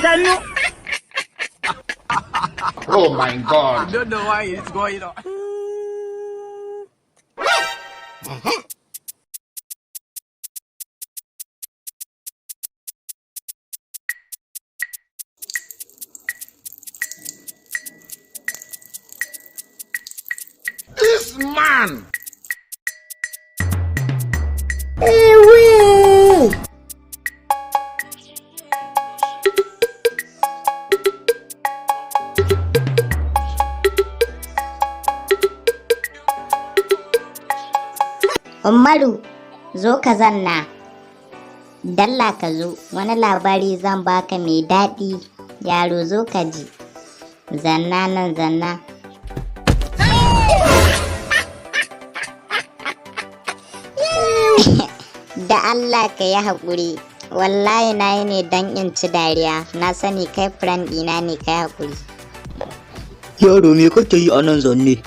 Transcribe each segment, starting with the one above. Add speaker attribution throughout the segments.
Speaker 1: Sannu.
Speaker 2: Oh my God.
Speaker 3: I don't know why it's going on.
Speaker 2: This man.
Speaker 4: Umaru, zo ka zanna. Dalla ka zo, wani labari zan baka mai daɗi. Yaro, zo ka ji. Zanna nan, zanna. Da Allah ka yi haƙuri. Wallahi na yi ne don in ci dariya. Na sani kai friend ɗina ne, ka yi haƙuri.
Speaker 5: Yaro, me kake yi a nan zanne?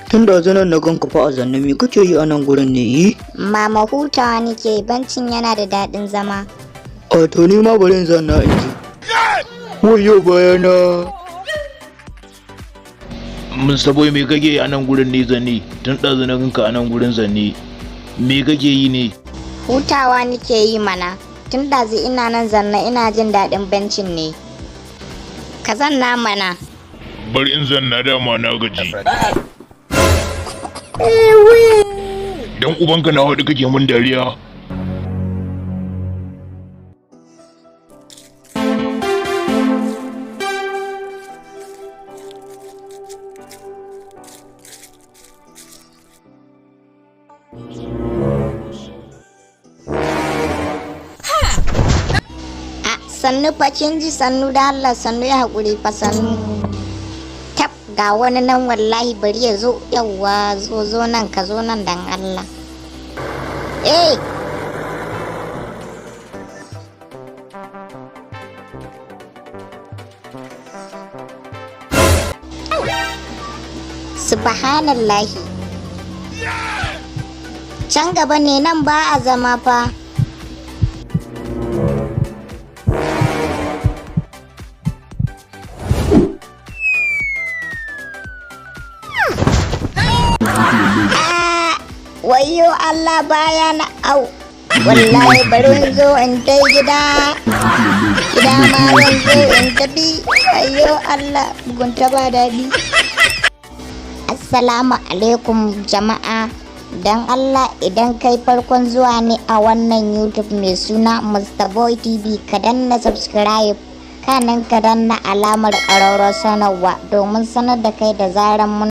Speaker 5: Tun da zanen na ganka fa a zanne, me kake yi a nan gurin ne yi?
Speaker 4: Mama, hutawa nake, bancin yana da daɗin zama.
Speaker 5: A to, ni ma bari in zanna in ji. Wayo bayana.
Speaker 6: Mr. Boy, me kake yi a nan gurin ne zanne? Tun ɗazu na ganka a nan gurin zanne. Me kake yi ne?
Speaker 4: Hutawa nake yi mana. Tun ɗazu ina nan zanna, ina jin daɗin bencin ne. Ka zanna mana.
Speaker 6: Bari in zanna, dama na gaji. Dan ubanka na hudu kake mun dariya.
Speaker 4: A sannu fa, kin ji? Sannu da Allah, sannu, ya haƙuri fa, sannu. Tab, ga wani nan wallahi, bari ya zo. Yawwa, zo, zo nan, ka zo nan dan Allah. Eh. Subhanallahi. Can gaba ne, nan ba a zama fa. Ah, wayo Allah, baya na, au. Wallahi bari in zo in tai gida. Gida ma zan zo in tafi. Wayo Allah, mugunta ba daɗi. Assalamu alaikum jama'a. Don Allah, idan kai farkon zuwa ne a wannan YouTube mai suna Mr. Boy TV, ka danna subscribe, kanan ka danna alamar ƙararrawar sanarwa domin sanar da kai da zaran mun